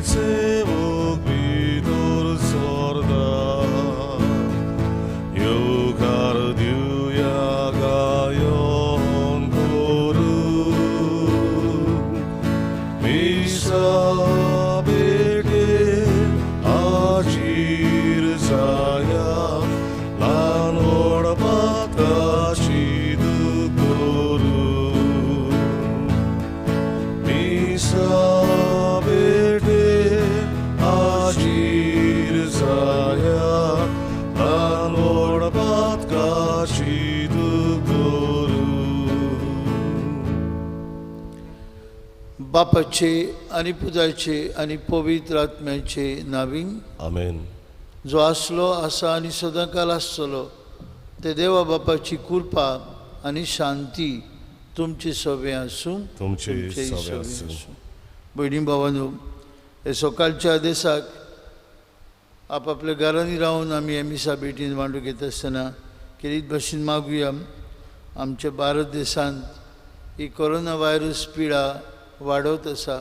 सेवक भितर सरता येवकार दिवया गायन करून मिसा भेटेक हाजीर जाया ल्हान व्हड पातकाची करून मिसा भेटेक हाजीर जाया ल्हान व्हड पातकाची करून. बापाचे आनी पुताचे आनी पवित्र आत्म्याचे नावीन. आमेन. जो आसलो, आसा आनी सदांकाल आसतलो ते देवा बापाची कृपा आनी शांती तुमचे सगळें आसूं. तुमचे सगळें आसूं. भयणी भावांनो, हे सकाळच्या दिसाक आपापल्या घरांनी रावन आमी हे मिसा भेटीन वांटो घेता आसतना खेरीत भाशेन मागुया. आमच्या भारत देशांत ही कोरोना व्हायरस पिडा वाडत आसा.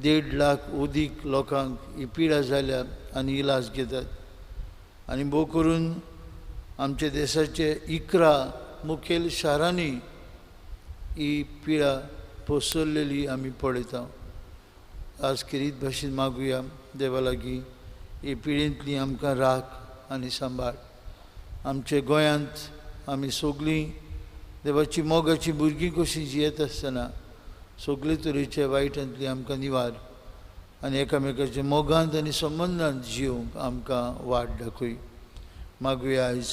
1.5 लाख उदीक लोकांक ही पिडा जाल्या आनी इलाज घेतात आनी भोव करून आमच्या देशाचे 11 मुखेल शारांनी ही पिडा पसरलेली आमी पळयता. आज खेरीत भाशेन मागुया देवा लागीं ही पिडेंतली आमकां राख आनी सांबाळ. आमच्या गोंयांत आमी सगळीं देवाची मोगाची भुरगीं कशीं जियेत आसतना सगळे तरेच्या वायटांतली आमकां निवार आनी एकामेकाच्या मोगांत आनी संबंदांत जिवंक आमकां वाट दाखय. मागुया आयज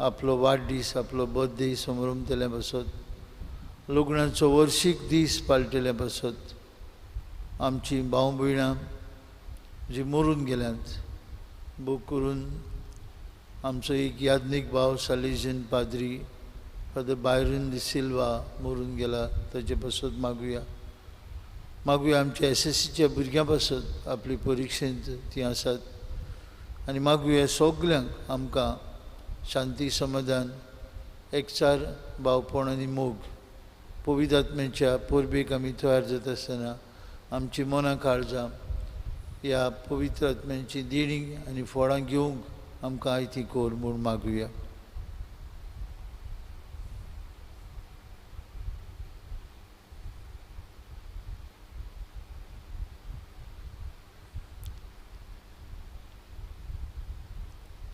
आपलो वाडदीस, आपलो बर्थडे समरमतल्या पासत, लग्नाचो वर्शीक दीस पाळटल्या पासत, आमची भाव भयणां जी मरून गेल्यांत, भोव करून आमचो एक याज्ञीक भाव सालेजियन पाद्री फादर बायरन डिसिल्वा मरून गेला ताचे पासत मागुया. मागुया आमच्या एस एस सीच्या भुरग्यां पासत, आपली परिक्षेंत तीं आसात आनी मागुया सगल्यांक आमकां शांती, समाधान, एकचार, भावपण आनी मोग. पवित्र आत्म्याच्या परबेक आमी तयार जाता आसतना आमची मनां काळजां ह्या पवित्र आत्म्यांची देणी आनी फळां घेवंक आमकां आयती कर म्हूण मागुया.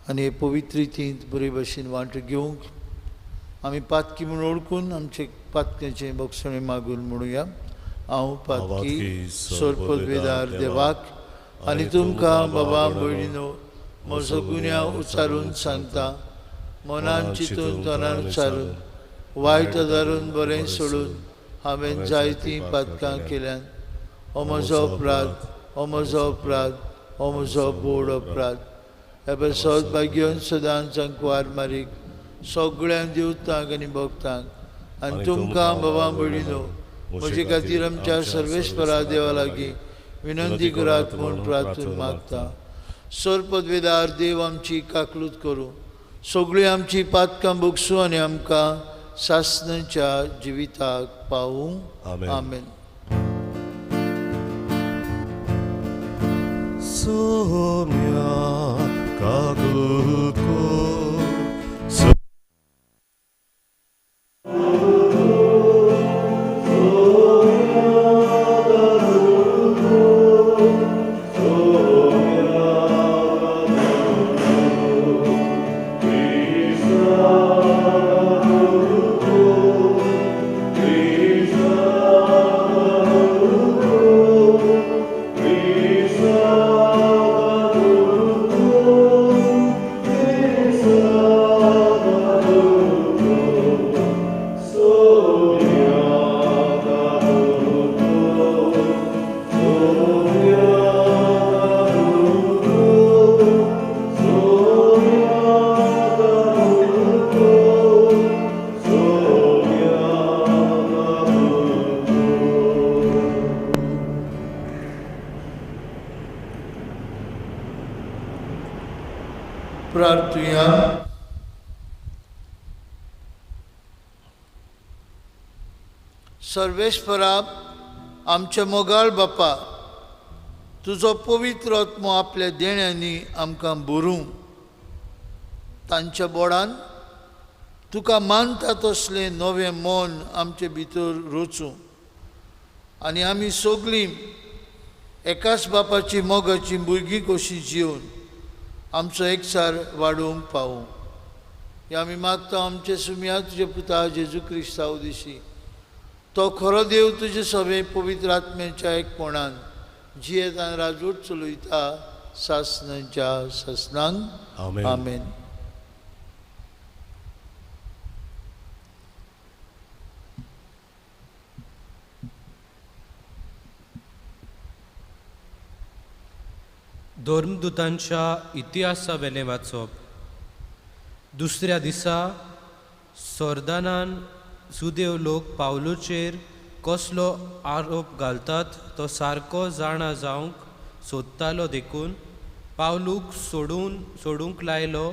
आनी हे पवित्र रितींत बरे भशेन वांटो घेवंक आमी पातकी म्हूण वळखून आमचे पातक्याचें बक्षणें मागून म्हणुया. हांव पातकी सोरपदवेदार देवाक आनी तुमकां बाबा भयणीनो म्हजो गुन्यांव उच्चारून सांगता. मनान चिंतून तनान उच्चारून वायट आदारून बरें सोडून हांवें जायतीं पातकां केल्यान. हो म्हजो अपराध, हो म्हजो अपराध, हो म्हजो बोड अपराध. ह्या पासत भाग्यन सदांच अंकवार मारीक सगळ्यांक देवतांक आनी भक्तांक आनी तुमकां बाबा भयणीनो म्हजे खातीर आमच्या सर्वेस्परा देवा लागीं विनंती करात म्हूण प्रार्थना मागता. सर्पदवेदार देव आमची काकलूत करूं, सगळीं आमची पातकां भोगसूं आनी आमकां सासणाच्या जिविताक पावूं. आमेन. आमेन. सोम्या काकलूत कर. प्रार्थुया. सर्वेस्परा आमच्या मोगाळ बापा, तुजो पवित्र आत्मो आपल्या देण्यांनी आमकां भरूं. तांच्या बोडान तुका मानता तसलें नवें मन आमचे भितर रोचूं आनी आमी सगळीं एकाच बापाची मोगाची भुरगीं कशीं जिवन आमचो एकचार वाडोवंक पावूं. हे आमी मागता आमचे सुमया तुजे पुता जेजू क्रिस्तांव दिशी. तो खरो देव तुजे सगळे पवित्र आत्म्याच्या एकपणान जियेत आनी राजवट चलयता सासनाच्या सासनांक. आमेन. आमेन. धर्मदूतांच्या इतिहासावेलें वाचप. दुसऱ्या दिसा सोर्दानान जुदेव लोक पावलूचेर कसलो आरोप घालतात तो सारको जाणा जावंक सोदतालो देखून पावलूक सोडूंक लायलो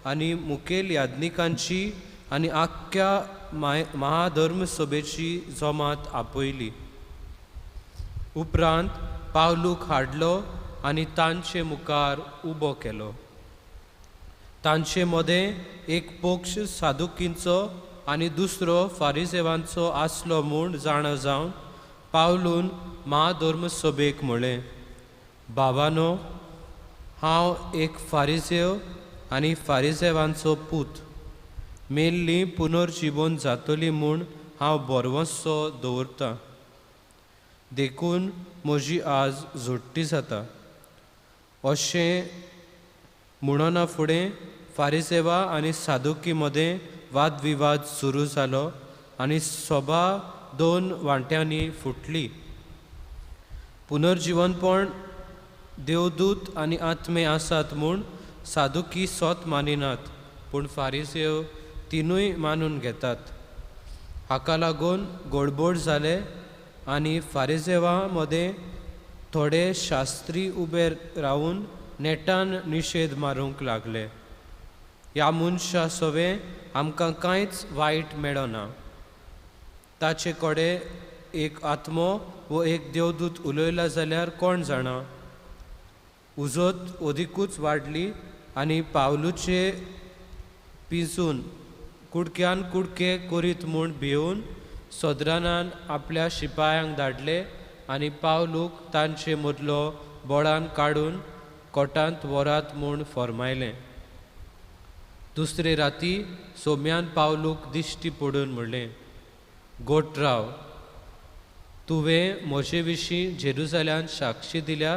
आनी मुखेल याज्ञिकांची आनी आख्ख्या महाधर्म सभेची जमात आपयली. उपरांत पावलूक हाडलो आनी तांचे मुखार उबो केलो. तांचे मदें एक पक्ष सादुकींचो आनी दुसरो फारिजेवांचो आसलो म्हूण जाणा जावन पावलून महाधर्म सभेक म्हळें, भावानो, हांव एक फारिजेव आनी फारिजेवांचो पूत. मेल्ली पुनर्जिवन जातली म्हूण हांव भरवंसो दवरतां, देखून म्हजी आज झोडटी जाता. अशें म्हणना फुडें फारिजेवा आनी सादुकी मदें वादविवाद सुरू जालो आनी सभा दोन वांट्यांनी फुटली. पुनर्जिवनपण देवदूत आनी आत्मे आसात म्हूण सादुकी सोत मानिनात, पूण फारिजेव तिनूय मानून घेतात. हाका लागून गडबड जाले आनी फारिजेवा मदें थोडे शास्त्री उबे रावून नेटान निशेध मारूंक लागले. ह्या मनशा सवें आमकां कांयच वायट मेळना. ताचे कडेन एक आत्मो वो एक देवदूत उलयला जाल्यार कोण जाणा. उजत अदिकूच वाडली आनी पावलूचे पिंजून कुडक्यान कुडके करीत म्हूण भिवन सदरानान आपल्या शिपायांक धाडले आनी पावलूक तांचे मदलो बळान काडून कोटांत व्हरात म्हूण फर्मायलें. दुसरे राती सोम्यान पावलूक दिश्टी पडून म्हणलें, गोट राव, तुवें म्हजे विशीं जेरुजाल्यांत साक्षी दिल्या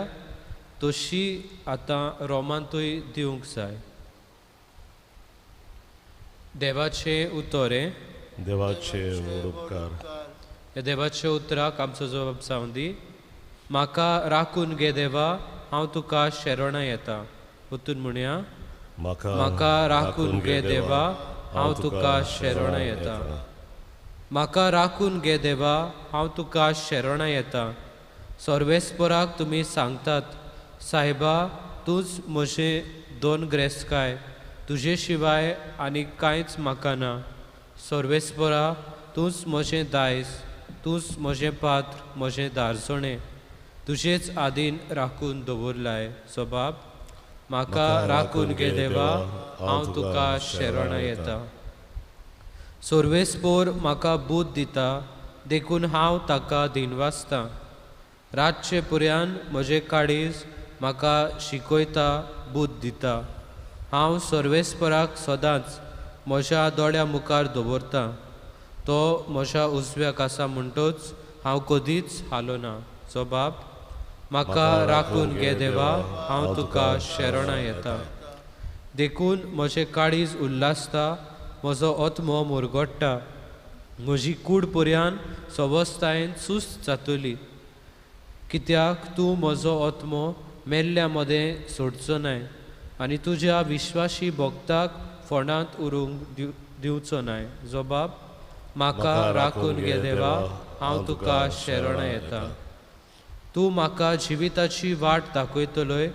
तशी आतां रोमांतूय दिवंक जाय. देवाचें उतर हें. देवाचे उपकार. ह्या देवाच्या उतराक आमचो जबाब जावं दी. म्हाका राखून घे देवा, हांव तुका शरणा येता. वतून म्हणया, म्हाका राखून घे देवा, हांव तुका शरणा येता. म्हाका राखून घे देवा, हांव तुका शरणा येता. सर्वेस्पराक तुमी सांगतात, सायबा तूंच म्हजें दोन ग्रेस्काय, तुजे शिवाय आनी कांयच म्हाका ना. सर्वेस्परा तूंच म्हजें दायज, तूंच म्हजें पात्र, म्हजें दारजणें, तुजेच आदीन राखून दवरलाय. सबाब, म्हाका राखून घे देवा, हांव तुका शरणा येता. सर्वेस्पोर म्हाका बूद दिता, देखून हांव ताका दिनवासतां. रातचे पुऱ्यान म्हजें काळीज म्हाका शिकयता, बूद दिता. हांव सर्वेस्पराक सदांच म्हज्या दोळ्या मुखार दवरतां. तो म्हज्या उजव्याक आसा म्हणटच हांव कदीच हालोना. जबाब, म्हाका राखून घे देवा, हांव तुका शरणा येता. देखून म्हजें काळीज उल्हासता, म्हजो आत्मो मुरगोट्टा, म्हजी कूड पर्यान सवस्तायेन सुस्त जातली. कित्याक तूं म्हजो आत्मो मेल्ल्या मदें सोडचो नाय आनी तुज्या विश्वासी भक्ताक फोंडांत उरूंक दिवचो नाय. जबाब, म्हाका राखून घे देवा, हांव तुका शरणा येता. तूं म्हाका जिविताची वाट दाखयतलोय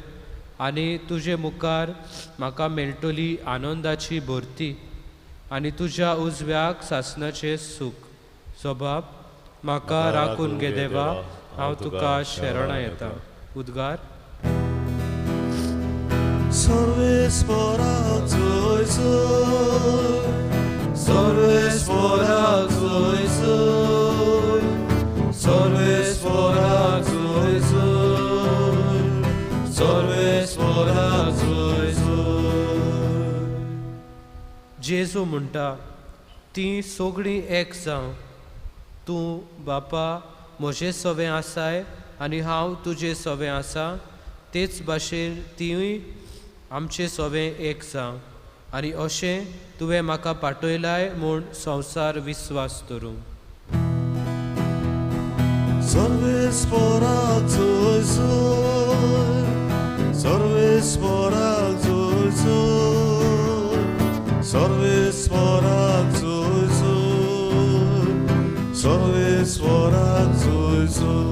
आनी तुजे मुखार म्हाका मेळटली आनंदाची भरती आनी तुज्या उजव्याक सासणाचें सूख. जबाब, म्हाका राखून घे देवा, हांव तुका शरणा येता. उद्गार. सर्वेस्पराक जय जय, सर्वेस्पराक जय जय, सर्वेस्पराक जय जय, सर्वेस्पराक जय जय. जेजू म्हणटा, तीं सगळीं एक जावं. तूं बापा म्हजे सवें आसाय आनी हांव तुजे सवें आसा, तेच भाशेन तिवूय आमचे सवें एक जावं, आनी अशें तुवें म्हाका पाठयलाय म्हूण संवसार विस्वास धरूं. सर्वेस्पराक जय जय, सर्वेस्पराक जय जय, सर्वेस्पराक जय जय, सर्वेस्पराक जय जय.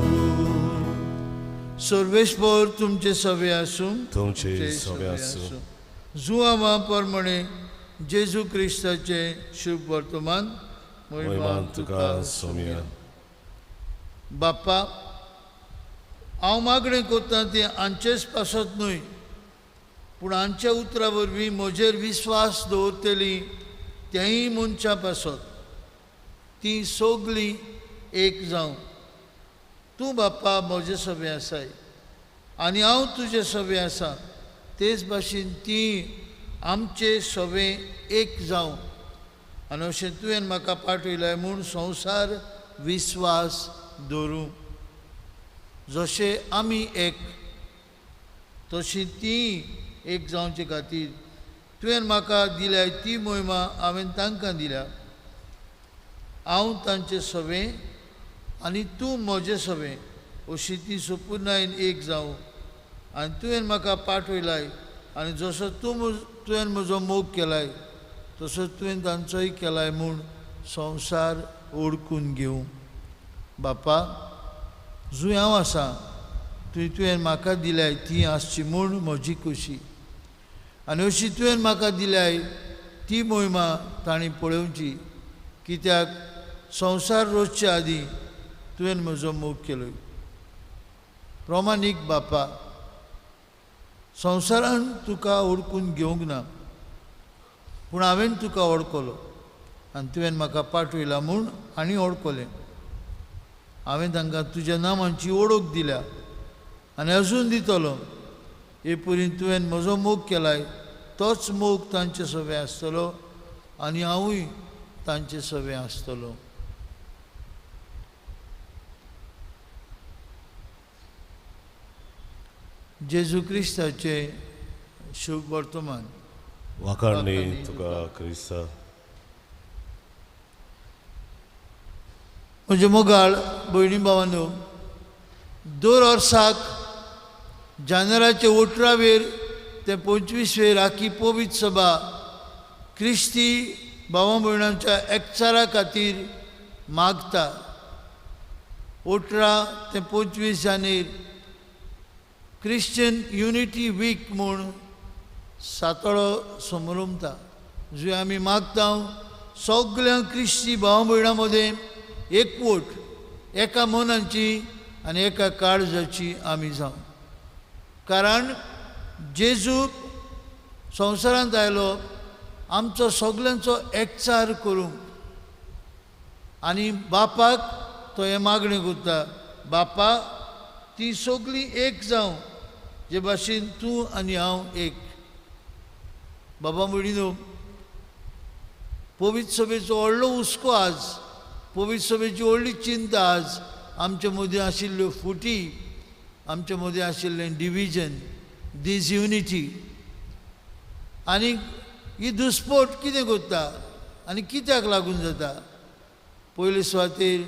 सर्वेस्पर तुमचे सवे आसूं, तुमचे सवे आसूं. जुआंवा प्रमाणे जेजू क्रिस्ताचें शुभ वर्तमान. महिमा तुका सोम्या. बाप्पा, हांव मागणें करता तें हांचेच पासत न्हय, पूण हांच्या उतरां वरवीं म्हजेर विस्वास दवरतलीं तेंय मनशां पासत. तीं सगळीं एक जावं. तूं बाप्पा म्हजे सवें आसाय आनी हांव तुजे सवें आसा, तेच भाशेन तीं आमचे सवें एक जावं, आनी अशें तुवें म्हाका पाठयलाय म्हूण संवसार विस्वास दवरूं. जशें आमी एक तशी तीं एक जावचे खातीर तुवें म्हाका दिल्या ती मोहिमा हांवें तांकां दिल्या. हांव तांचे सवें आनी तूं म्हजें सवें, अशी ती सोपुर्णायेन एक जावं. आनी तुवें म्हाका पाठयलाय आनी जसो तूं तुवें म्हजो मोग केलाय तसो तुवें तांचोय केलाय म्हूण संवसार ओळखून घेवं. बापा, जंय हांव आसा थंय तुवें म्हाका दिल्याय ती आसची म्हूण म्हजी खोशी, आनी अशी तुवें म्हाका दिल्याय ती मोहिमा तांणी पळोवची, कित्याक संवसार रोजचे आदीं तुवें म्हजो मोग केलो. प्रमाणीक बापा, संवसारान तुका ओळखून घेवंक ना, पूण हांवें तुका ओळखलो आनी तुवें म्हाका पाठयला म्हूण आनी ओळखलें. हांवें तांकां तुज्या नामांची ओळख दिल्या आनी अजून दितलो. हे परी तुवें म्हजो मोग केलाय तोच मोग तांचे सवें आसतलो आनी हांवूय तांचे सवें आसतलो. जेजू क्रिस्ताचें शुभ वर्तमान. वाखाणणी तुका क्रिस्ता. म्हजे मोगाळ भयणी भावांनो, दर वर्साक जानेराचे 18वेर ते 25वेर आखी पवित्र सभा क्रिस्ती भावा भयणांच्या एकचारा खातीर मागता. 18 ते 25 जानेर क्रिश्चन युनिटी वीक म्हूण सातोळो समरमता, जंय आमी मागता सगळ्या क्रिस्ती भावा भयणां मदें एकवट, एका मनाची आनी एका काळजाची आमी जावं. कारण जेजू संवसारांत आयलो आमचो सगल्यांचो एकचार करूंक, आनी बापाक तो हें मागणें करता, बापा ती सगळीं एक जावं जे भाशेन तूं आनी हांव एक. बाबा म्हणिनो, पवित्र सभेचो व्हडलो हुस्को आज, पवित्र सभेची व्हडली चिंता आज आमचे मदीं आशिल्ल्यो फुटी, आमचे मदीं आशिल्लें डिविजन, डिसयुनिटी, आनी ही दुस्पोट कितें करता आनी कित्याक लागून जाता? पयले सुवातेर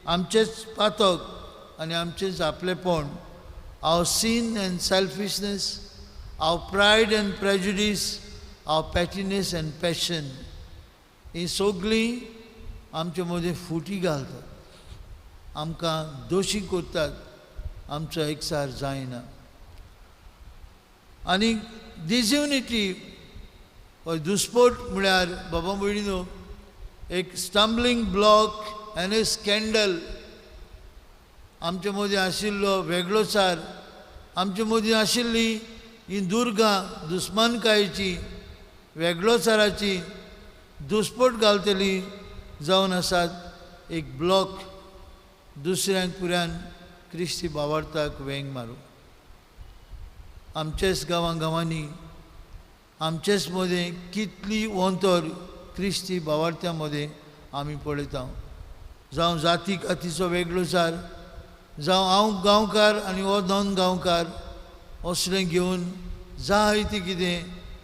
आमचेंच पातक आनी आमचेंच आपलेपण, our sin and selfishness, our pride and prejudice, our pettiness and passion, ही सगळीं आमचे मदीं फुटी घालतात, आमकां दोशी करतात, आमचो एकचार जायना. आनी डिसयुनिटी हो दुस्पोट म्हळ्यार बाबा भयणीनो एक stumbling block and a scandal. आमचे मदीं आशिल्लो वेगळोचार आमचे मदीं आशिल्ली ही दुर्गां दुस्मानकायेची, वेगळोचाराची दुस्पट घालतली जावन आसात एक ब्लॉक दुसऱ्यांक पुऱ्यान क्रिस्ती बावार्थाक वेंग मारूं. आमचेच गांवां गांवांनी आमचेच मदें कितली वंतर क्रिस्ती बावार्थ्यां मदें आमी पळयता. जावं जाती कातीचो वेगळोचार, जावं हांव गांवकार आनी हो नॉन गांवकार असलें घेवन जायतें कितें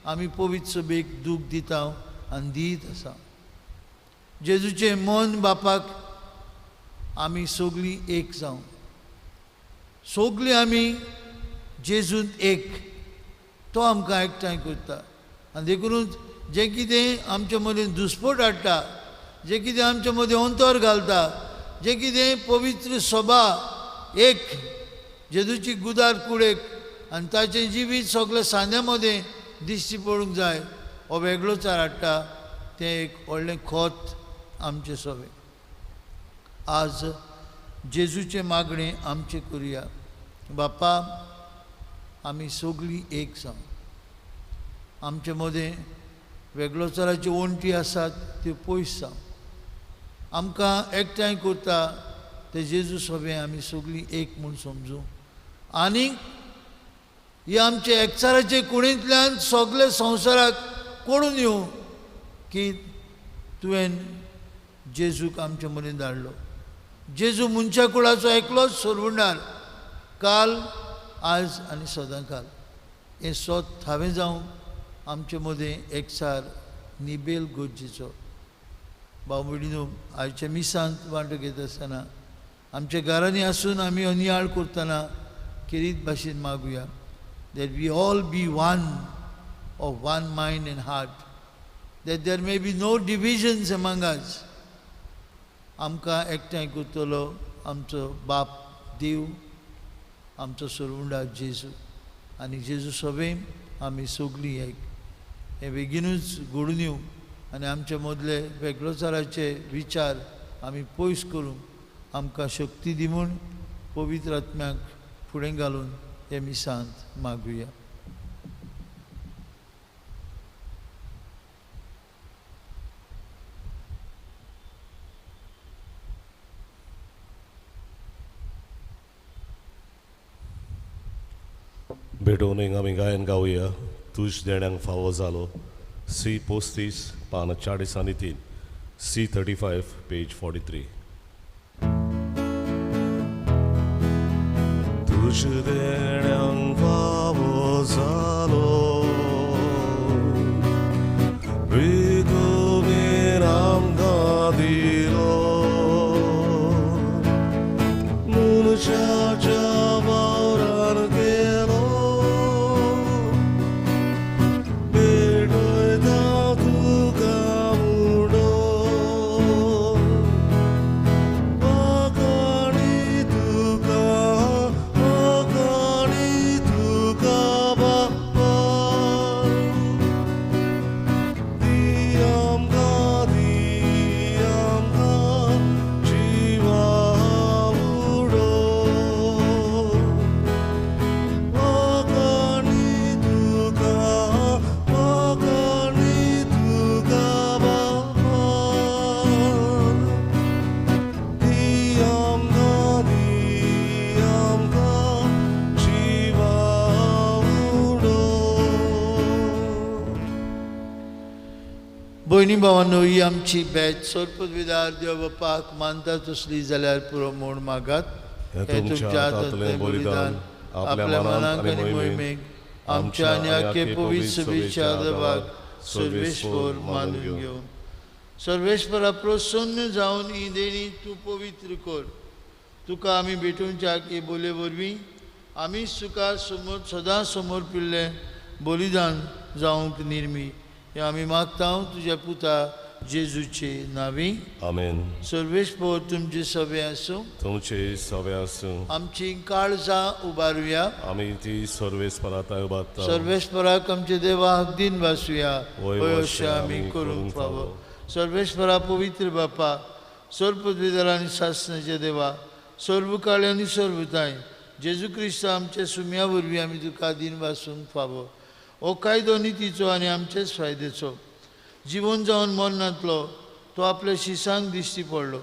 आमी पवित्र सभेक दूख दिता आनी दीत आसा. जेजूचें मन बापाक आमी सगळीं एक जावं, सगळीं आमी जेजूंत एक, तो आमकां एकठांय करता. आनी देखूनच जें कितें आमचे मदीं दुस्पोट हाडटा, जें कितें आमचे मदीं अंतर घालता, जें कितें पवित्र सभा एक जेजूची गुदार कुडेक आनी ताचें जिवीत सगळें सांद्या मदें दिश्टी पडूंक जाय, हो वेगळोचार हाडटा, तें एक व्हडलें खोत आमचें सभेक. आज जेजूचें मागणें आमचें करुया. बापा, आमी सगळीं एक जावं. आमचे मदें वेगळोचाराच्यो वण्टी आसात त्यो पयस जावं. आमकां एकठांय करता ते जेजू सभें आमी सगळीं एक म्हूण समजूं आनी ही आमचे एकचाराचे कुडींतल्यान सगळे संवसाराक कळून येवं की तुवें जेजूक आमचे मदीं धाडलो. जेजू मनशा कुळाचो एकलोच सोरवणार, काल आज आनी सदां काल. हें सोद थावें जावंक आमचे मदें एकचार निबेल गरजेचो. भाव भयणीनो, आयच्या मिसांत वांटो घेता आसतना आमच्या घरांनी आसून आमी अनियाळ करतना खेरीत भाशेन मागुया, that we all be one of one mind and heart, that there may be no divisions among us. आमकां एकठांय करतलो आमचो बाप देव, आमचो सोरवंडा जेजू, आनी जेजू सभेन आमी सगळीं एक. हें बेगीनूच घडून येवं आनी आमचे मदले वेगळोचाराचे विचार आमी पयस करूंक आमकां शक्ती दी म्हूण पवित्र आत्म्याक फुडें घालून हे मिसांत मागुया. भेटोवन आमी गायन गावया तुज देण्यांक फावो जालो. सी 35 पान 43, C 35 page 43. तुज देण्यांक फावो जालो, प्रितुमीन आमकां दिलो, मनशाच्या वावरान केलो, भेटयता तुका उडो, वाखाणी तुका, वाखाणी तुका बापा, दी आमकां, दी आमकां जिवा उडो, वाखाणी तुका, वाखाणी तुका बापा, दी आमकां, दी आमकां जिवा उडो. भयणी भावांनो, ही आमची बॅच सोरपदविदार देव बापाक मानता तसली जाल्यार पुरो म्हूण मागात. हें हें तुमच्या हातांतलें बलिदान आपल्या मनाक आनी मोहिमेक आमच्या आनी आख्खे पवित्र सभेच्या देवाक सर्वेस्पर मानून घेवं. सर्वेस्परा प्रसन्न जावन ही देणी तूं पवित्र कर. तुका आमी भेटोवच्याक हे बोलये वरवीं आमी तुका समोर सदां समोर पिल्लें बलिदान जावंक निर्मी. हें आमी मागता तुज्या पुता जेजूचे नांवी. आमेन. सर्वेस्पर तुमचे सभे आसूं, तुमचे सवे आसूं. आमची काळजां उबारुया. आमी ती सर्वेस्पराताय उबारता. सर्वेस्पराक आमचे देवाक दिन वासुया, वय वय अशें अशें आमी आमी करूंक करूंक फावो. फावो. सर्वेस्परा पवित्र बापा, सर्वपदवीधर आनी सासणाचे देवा, सर्व काळ आनी सर्वताय जेजू क्रिस्त आमच्या सुम्या वरवीं आमी तुका दिनवासूंक फावो. हो कायदो नितीचो आनी आमचेच फायद्याचो. जिवन जावन मरणांतलो तो आपल्या शिसांक दिश्टी पडलो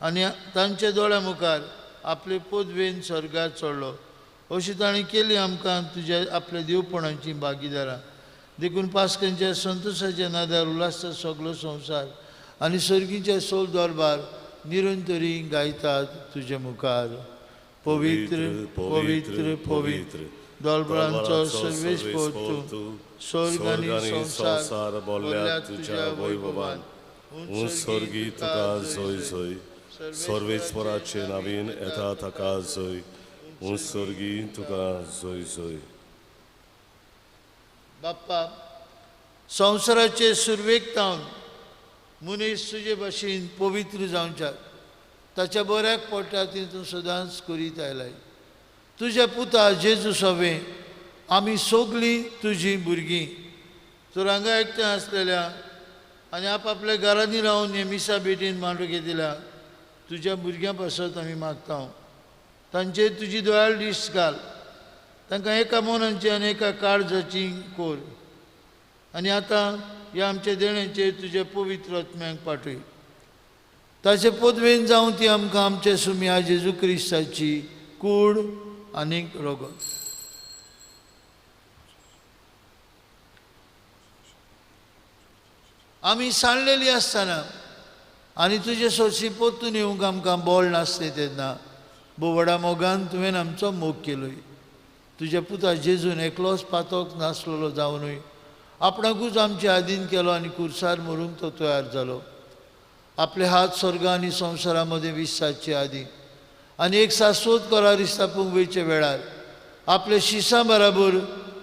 आनी तांच्या दोळ्या मुखार आपले पदवेन स्वर्गार चडलो. अशी ताणें केली आमकां तुज्या आपल्या देवपणाची भागीदारां. देखून पास्कांच्या संतोशाच्या नादार उल्हासता सगलो संवसार आनी सर्गीच्या सोल दरबार निरंतरी गायतात तुजे मुखार. पवित्र पवित्र पवित्र दलबळांचो सर्वेस्पर तूं, स्वर्ग आनी संवसार भरल्या तुज्या वैभवान. स्वर्गी तुका जय जय, सर्वेस्पराचे नावीन येता ताका जय. स्वर्गी तुका जय जय. बाप्पा, संवसाराचे सुरवेक तावन मनीस तुजे भाशेन पवित्र जावच्याक ताच्या बऱ्याक पडटा ती तूं सदांच करीत आयलाय. तुज्या पुता जेजू सवें आमी सगळीं तुजीं भुरगीं. तर हांगा एकठांय आसलेल्या आनी आपआपल्या घरांनी रावन हे मिसा भेटीन मांडू घेतिल्या तुज्या भुरग्यां पासत आमी मागता. तांचेर तुजी दोळ्यार दिश्ट घाल, तांकां एका मनाची आनी एका काळजाची कोर. आनी आतां ह्या आमच्या देण्याचेर तुज्या पवित्र आत्म्यांक पाठय. ताचे पदवेन जावं ती आमकां आमच्या सुम्या जेजू क्रिस्ताची कूड आनीक रगत. आमी सांडलेली आसतना आनी तुजे सोरशी परतून येवंक आमकां बळ नासलें तेन्ना भोव व्हडा मोगान तुवें आमचो मोग केलोय. तुज्या पुता जेजून एकलोच पातोक नासलेलो जावनूय आपणाकूच आमचे आदीन केलो आनी कुर्सार मरूंक तो तयार जालो. आपले हात स्वर्ग आनी संवसारा मदें विस्साचे आदी आनी एक शाश्वत करार स्थापूंक वयच्या वेळार आपल्या शिसां बराबर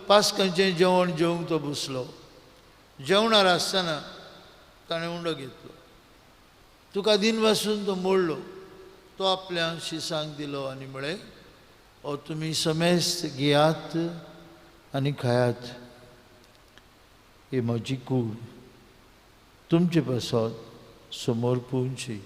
पास्कांचें जेवण जेवंक तो बसलो. जेवणार आसतना ताणें उंडो घेतलो, तुका दिनवासून तो मोडलो, तो आपल्या शिसांक दिलो आनी म्हळें, ओ तुमी समेस्त घेयात आनी खायात, ही म्हजी कूड तुमचे पासत समर्पूंची.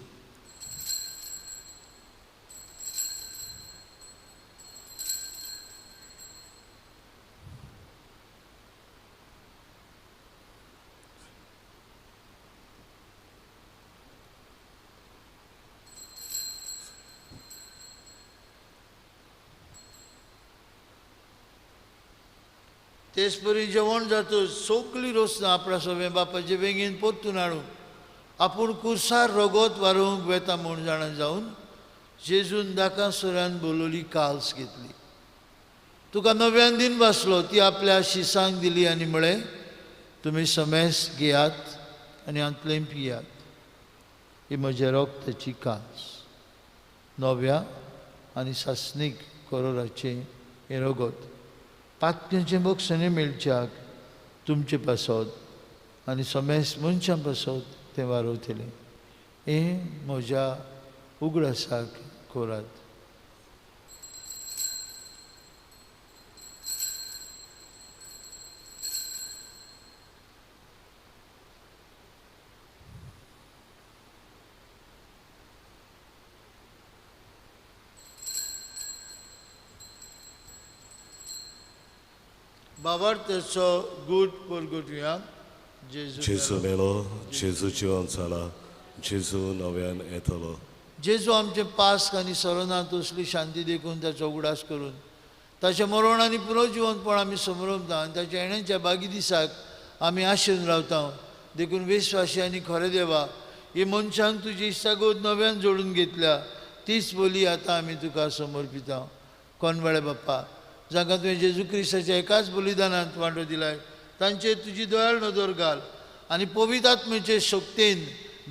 तेचपरी जेवण जातच सगळीं रोसनां आपणा सगळें बापाचे बेगीन परतून हाडूंक आपूण कुर्सार रगत वारोवंक वेता म्हूण जाणा जावन जेजून दाका सुरान बोलवली काल्स घेतली. तुका नव्यान दिन बसलो ती आपल्या शिसांक दिली आनी म्हळें, तुमी समेस घेयात आनी हांतलें पियात, ही म्हज्या रक्ताची काल्स, नव्या आनी सासणीक करोराचें हें रगत पातक्यांचें बक्षणें मेळच्याक तुमचे पासत आनी समेस मनशां पासत तें वारवतलें. हें म्हज्या उगडासाक करात. बाबार्थाचो गूट परगटुया. जेजू मेलो, जेजू जिवन जाला, जेजू नव्यान येतलो. जेजू आमचे पास्क आनी सरोनांत असली शांती देखून ताचो उगडास करून ताचें मरण आनी पुनर्जिवनपण आमी समरमता आनी ताच्या येण्याच्या बागी दिसाक आमी आशेन रावता. देखून विश्वासी आनी खरें देवा, ही मनशांक तुजी इश्टागत नव्यान जोडून घेतल्या तीच बोली आतां आमी तुका समर्पिता. कोनवाळे बाप्पा, जांकां तुवें जेजू क्रिस्ताच्या एकाच बलिदानांत वांटो दिलाय तांचेर तुजी दयाळ नदर घाल आनी पवित्र आत्म्याचे शक्तीन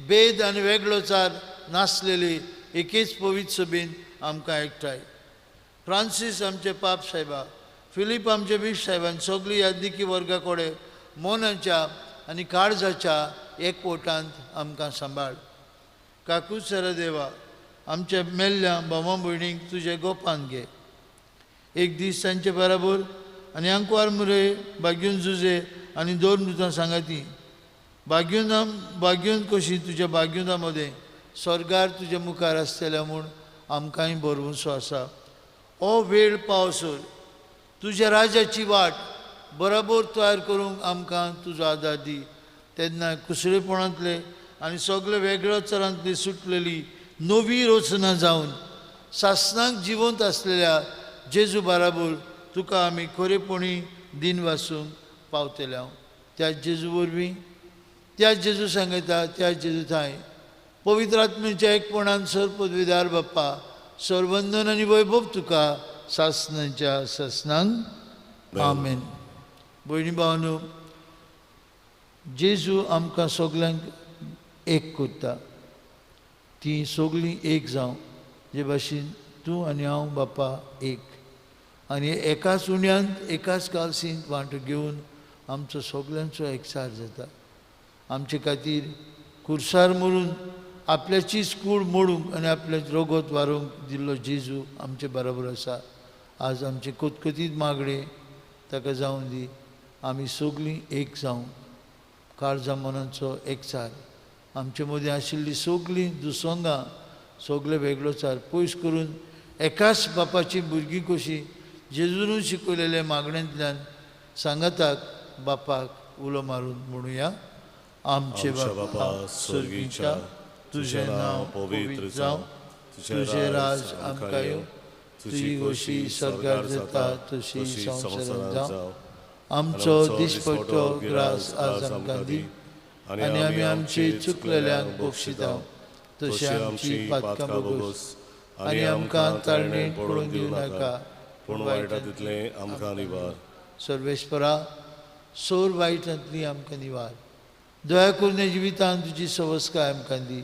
भेद आनी वेगळोचार नासलेली एकेच पवित्र सभेन आमकां एकठांय. फ्रांसीस आमचे पाप साहेबा, फिलीप आमचे बीफ साहेबान सगळी यादनिकी वर्गा कडेन मनाच्या आनी काळजाच्या एकवटांत आमकां सांबाळ. काकूच सर देवा, आमच्या मेल्ल्या भावा भयणींक तुजे गोपान घे. एक दीस तांचे बराबर आनी आंकवार मुरे बागीवन जुजे आनी दोन मृतां सांगाती बागीवना बागीवन कशी तुज्या बागीवना मदें स्वर्गार तुज्या मुखार आसतल्या म्हूण आमकांय बरवसो आसा. हो वेळ पावसर तुज्या राजाची वाट बरोबर तयार करूंक आमकां तुजो आदार दी. तेन्ना कुसळेपणांतले आनी सगळे वेगळोचारांतली सुटलेली नवी रचना जावन सासणाक जिवंत आसलेल्या जेजू बराबर तुका आमी खरेपणी दिन वासूंक पावतले. हांव त्या जेजू वरवीं, त्या जेजू सांगता, त्या जेजू थांय पवित्र आत्म्याच्या एकपणान सर पदवीदार बाप्पा सर्वंदन आनी वैभव तुका सासणाच्या सासणांक. आमेन. भयणी भावांनो, जेजू आमकां सगल्यांक एक करता. तीं सगळीं एक जावं जे भाशेन तूं आनी हांव बाप्पा एक, आनी एकाच उण्यांत एकाच कालसींत वांटो घेवन आमचो सगल्यांचो एकचार जाता. आमचे खातीर खुर्सार मरून आपल्याचीच कूड मोडूंक आनी आपलें रगत वारोवंक दिल्लो जेजू आमचे बरोबर आसा. आज आमचे कतकतीत मागणें ताका जावं दी. आमी सगळीं एक जावं, काळजा मनाचो एकचार, आमचे मदीं आशिल्लीं सगळीं दुसंगां, सगळे वेगळोचार पयस करून एकाच बापाची भुरगीं कशीं जेजून शिकयलेल्या मागण्यांतल्यान सांगाताक बापाक उलो मारून म्हणुया. आमचे बापा स्वर्गीच्या, तुजें नांव पवित्र जावं, तुजें राज आमकां येवं, तुजी गोशी सरकार जाता तशी संवसारांत जावं. आमचो दिसपट्टो ग्रास आज आमकां दी, आनी आमी आमची चुकलेल्यांक बक्षिता तशी आमची पातकां बोगस, आनी आमकां ताळणेंत पडून दिवं नाका, पूण वायटांतलें आमकां निवार. सर्वेस्परा, सोर वायटांतली आमकां निवार. दया करून जिवितांत तुजी सवस्काय आमकां दी.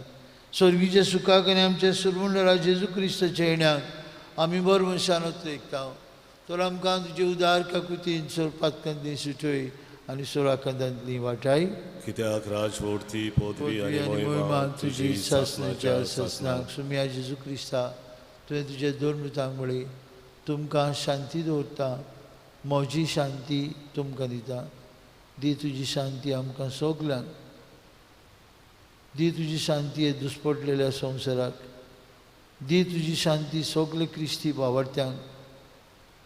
स्वर्गीच्या सुखाक आनी आमच्या सुरमुंडरा जेजू क्रिस्ताच्या येण्याक आमी बरो मनशान एकता. तर आमकां तुजे उदार काकुतीन सोर पातकांतली सुटय आनी सोराकांतांतली वाटाय. कित्याक राजवोडती पदवी आनी मोहिमा तुजी सासणाच्या सासणाक. सुमिया जेजू क्रिस्ता, तुवें तुज्या दोन मृतांक म्हळें, तुमकां शांती दवरता, म्हजी शांती तुमकां दिता. दी तुजी शांती आमकां सगल्यांक. दी तुजी शांती हे दुस्पटलेल्या संवसाराक. दी तुजी शांती सगळे क्रिस्ती बावडत्यांक.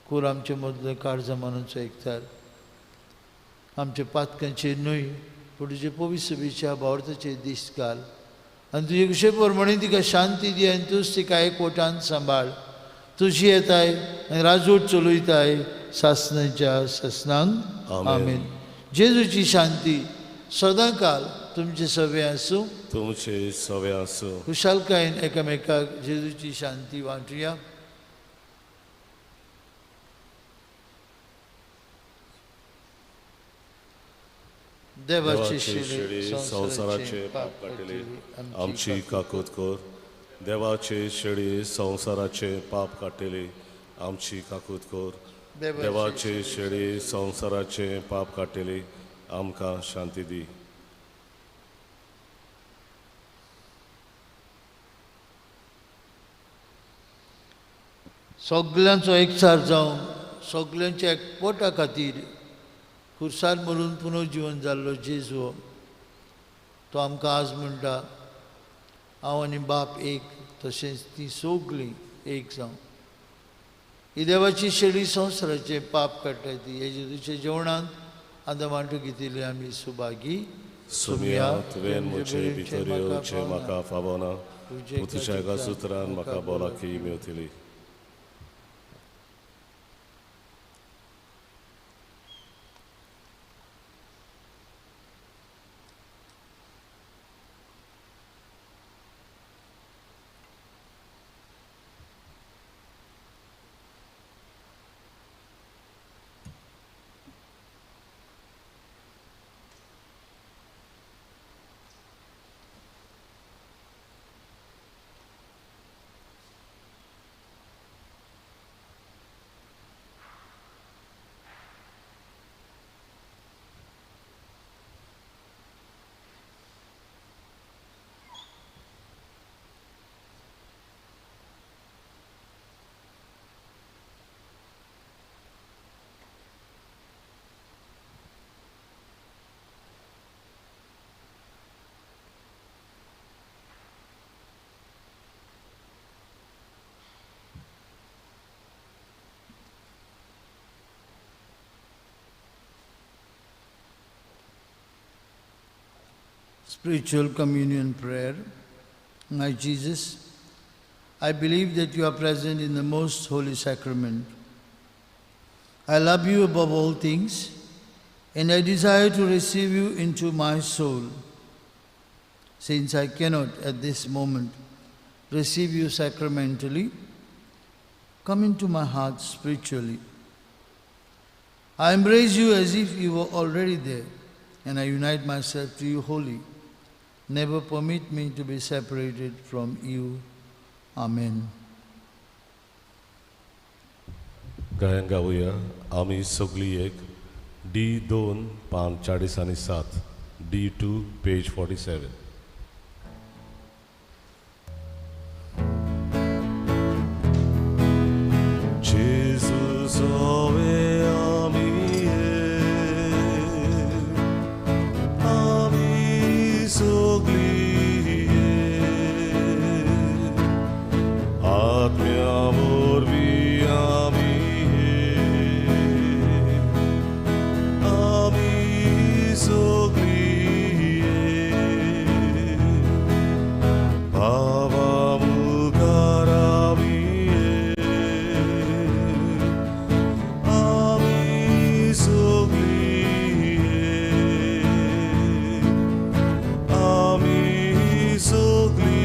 कोर आमचे मदले काळजा मनाचो एकचार आमच्या पातकांचेर न्हय पूण तुजे पवित्र सभेच्या बावडताचेर दिश्ट घाल आनी तुजे कशे प्रमाणे तिका शांती दी आनी तूंच तिका एकवटान सांबाळ. तुजी येताय आनी राजवट चलयताय सासणाच्या सासणांक. आमेन. जेजूची शांती सदांकाल तुमचे सवे आसूं, तुमचे सवे आसूं. खुशालकायेन एकामेकाक जेजूची शांती वांटुया. देवाचे शेळी संवसाराचे पाप काडटली आमची काकूत कर. देवाचे शेळी संवसाराचे पाप काडटली आमची काकूत कर. देवाचे शेळी संवसाराचे पाप काडटली आमकां शांती दी. सगल्यांचो एकचार जावन सगल्यांच्या एकवटा खातीर खुर्सार मरून पुनर्जिवन जाल्लो जेजू तो आमकां आज म्हणटा, हांव आनी बाप एक, तशेंच ती सगळीं एक जावं. ही देवाची शेळी संवसाराचें पाप काडटा ती हे जेजूच्या जेवणांत आतां वांटू घेतिल्ली आमी सुभागी. सुमिया, तुवें म्हजे भितर येवचें म्हाका फावना, तुज्या एका सुत्रान म्हाका भलायकी मेवतली. Spiritual Communion Prayer. My Jesus, I believe that you are present in the most holy sacrament. I love you above all things, and I desire to receive you into my soul. Since I cannot at this moment receive you sacramentally, come into my heart spiritually. I embrace you as if you were already there, and I unite myself to you wholly. Never permit me to be separated from you. Amen. गायन गावया आमी सगळी एक D 2 पान 40 आनी 7 D2 page 47. Jesus ove ami ami sogli आत्म्या वरवीं आमी आमी सगळी भावा मुखार आमी आमी सगळी आमी सगळी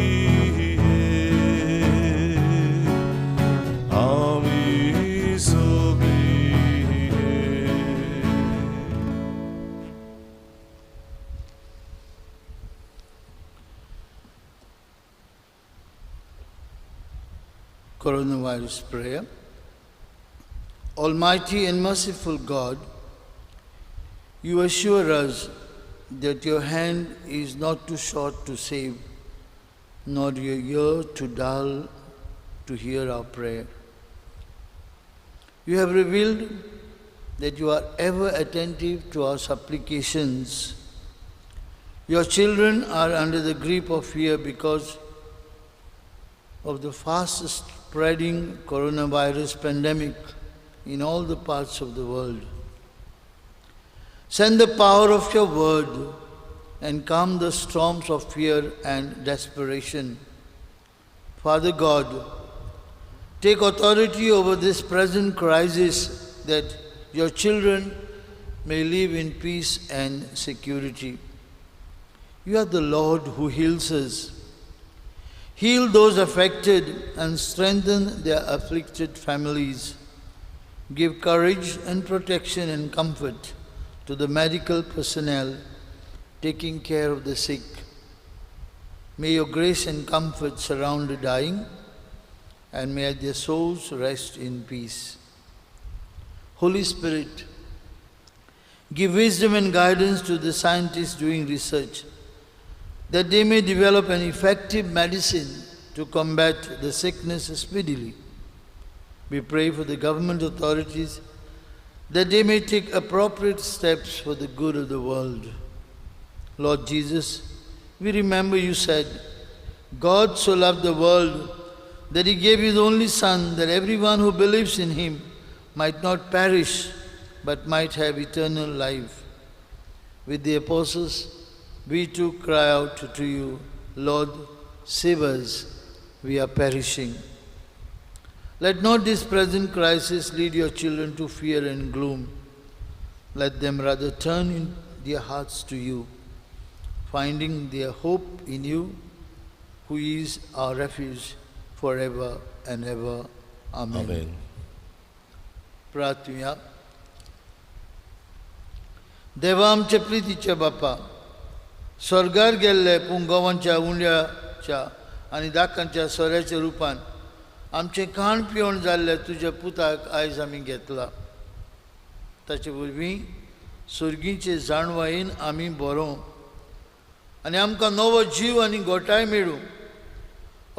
आमी सगळी. Coronavirus Prayer. Almighty and merciful God, you assure us that your hand is not too short to save, nor your ear too dull to hear our prayer. You have revealed that you are ever attentive to our supplications. Your children are under the grip of fear because of the fast spreading coronavirus pandemic in all the parts of the world. Send the power of your word and calm the storms of fear and desperation. Father God, take authority over this present crisis that your children may live in peace and security. You are the Lord who heals us. Heal those affected and strengthen their afflicted families. Give courage and protection and comfort to the medical personnel taking care of the sick. May your grace and comfort surround the dying, and may their souls rest in peace. Holy Spirit, give wisdom and guidance to the scientists doing research, that they may develop an effective medicine to combat the sickness speedily. We pray for the government authorities that they may take appropriate steps for the good of the world. Lord Jesus, we remember you said, God so loved the world that he gave his only Son, that everyone who believes in him might not perish, but might have eternal life. With the apostles, we too cry out to you, Lord, save us, we are perishing. Let not this present crisis lead your children to fear and gloom. Let them rather turn in their hearts to you, finding their hope in you, who is our refuge forever and ever. Amen. Amen. प्रार्थुया. देवा आमच्या प्रितीच्या बापा, स्वर्गार गेल्ले पूण गोवांच्या उंड्याच्या आनी दाकांच्या सोऱ्याच्या रुपान आमचें खाण पिवण जाल्लें तुज्या पुताक आयज आमी घेतला. ताचे वरवीं सर्गीचे जाणवायेन आमी बरोवं आनी आमकां नवो जीव आनी गोठाय मेळूं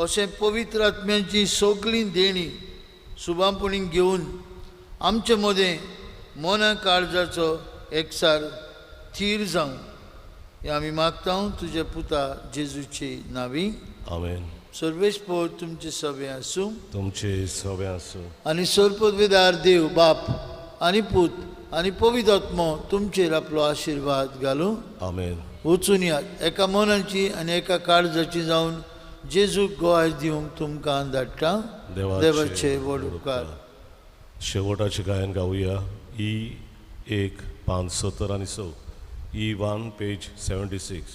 अशें पवित्र आत्म्यांची सगळीं देणी सुबांपणी घेवन आमचे मदें मना काळजाचो एकसार थीर जावं हें आमी मागता तुज्या पुता जेजूचे नांवी. आमेन. सर्वेस्पोर तुमचे सगळे आसूं, तुमचे सगळे आसूं. आनी सर्वपदवीदार देव बाप आनी पूत आनी पवित्र आत्मो तुमचेर आपलो आशिर्वाद घालूं. आमेन. वचून यात एका मनाची आनी एका काळजाची जावन जेजूक गोवाय दिवंक तुमकां धाडटा. देवाचे व्हड उपकार. शेवटाचें गायन गावया ई 1 5 70 आनी 6, E 1 page 76.